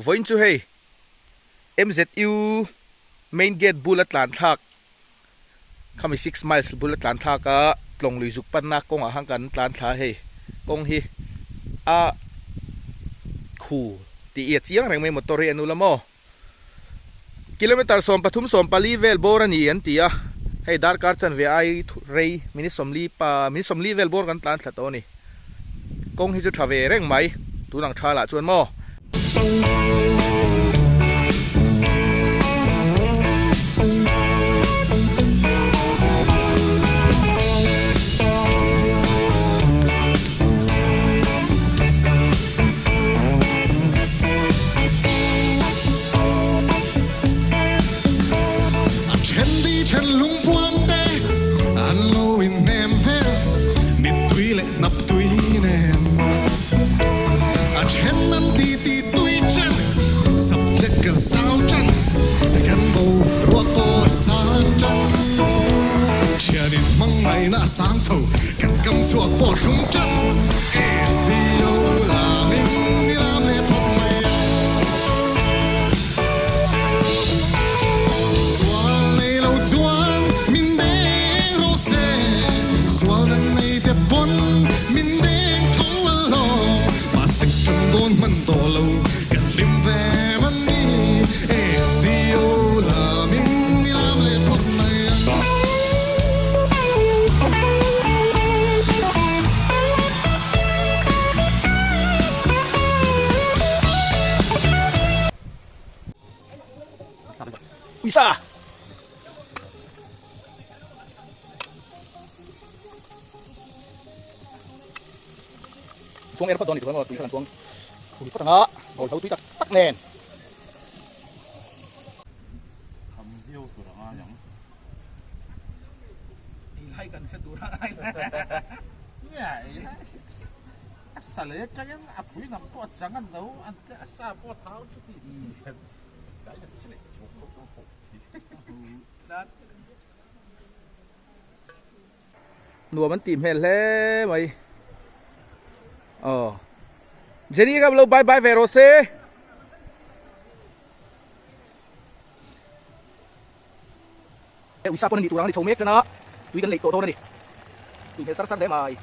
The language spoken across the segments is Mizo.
Vawiin chu hei MZU main gate bula tlan thlak khami six miles bula tlan thlak a tlawng lui zuk panna kawngah khan kan tlan thla a hei kawng hi a khu tih hi a chiang reng mai motor hi a nula maw. Kilometre 13 14 vel bawr a ni an ti a, hei darkar chanve ai rei minute 40 pa minute 40 vel bawr kan tlan thla tawh a ni. Kawng hi chu tha ve reng mai, tun ang tha lah chuan maw. A then di then lungpuam te an lo inhnem vel mittui leh hnap tui nen. A then an ti ti tui chen subject ka zau chen kan bo ruak pawh a sang chen. Thianin hmangaihna a sang chho kan kam chhuak pawh thlum chen. SDO lamin i lam leh phawt mai ang. Sual nei lo chuan min deng rawh se, sual nan nei te pawn min deng tho alawm. Mahse kan dawn hman tawh lo, kan hlim ve man ni. SDO lamin i lam leh phawt mai ang. Uisa! Chuang er phawt dawn ni chuan tui kha kan chuang tui phawt anga bawl ho tui tak tak nen. Tham viau tur a ngai ang. Ei lai kan hre tur a ngai. Nia ei lai a sa leh atangin a pui lam pawh a chang an lo an te a sa pawh a thau chu ti dai a thi leh chuang lo chu ho Nuam an tih hmel hle mai. Aw. Jenny kha lo bye bye ve rawh se. Uisa pawn a nih tur ang a ni chho mek tan a, tui kan leih tawh dawn a ni. Tui hmel sar sar hle mai.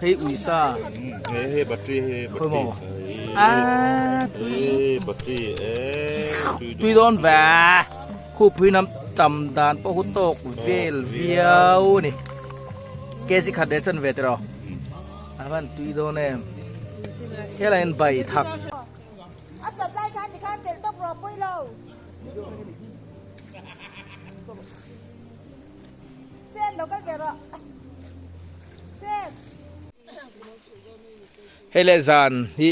Hei uisa He he battery he Khoi battery maw a he battery e tui dawn ve khu pui nam tam dan pawh hu tawk vel viau a ni kg khat leh chan ve tiraw a van tui dawn em helai hian bai thak A sat lai khan tikhan telh tawp rawh pawi lo. Sen lo kal ve rawh. Sen. Hei leh zan hi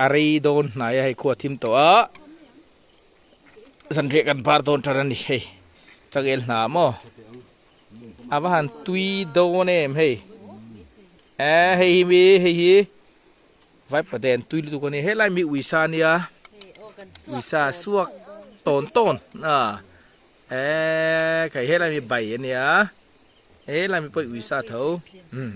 a rei dawn hnai a hei khua thim tawh a zan riah kan bar dawn tan a ni hei changel hna maw a va han tui dawn em hei eh hei hi mi hei hi. Vaipaden tui lutuk a ni helai mi uisa a nia uisa suak tawn tawn a eee khai helai mi bai a nia helai mi pawh uisa tho umm.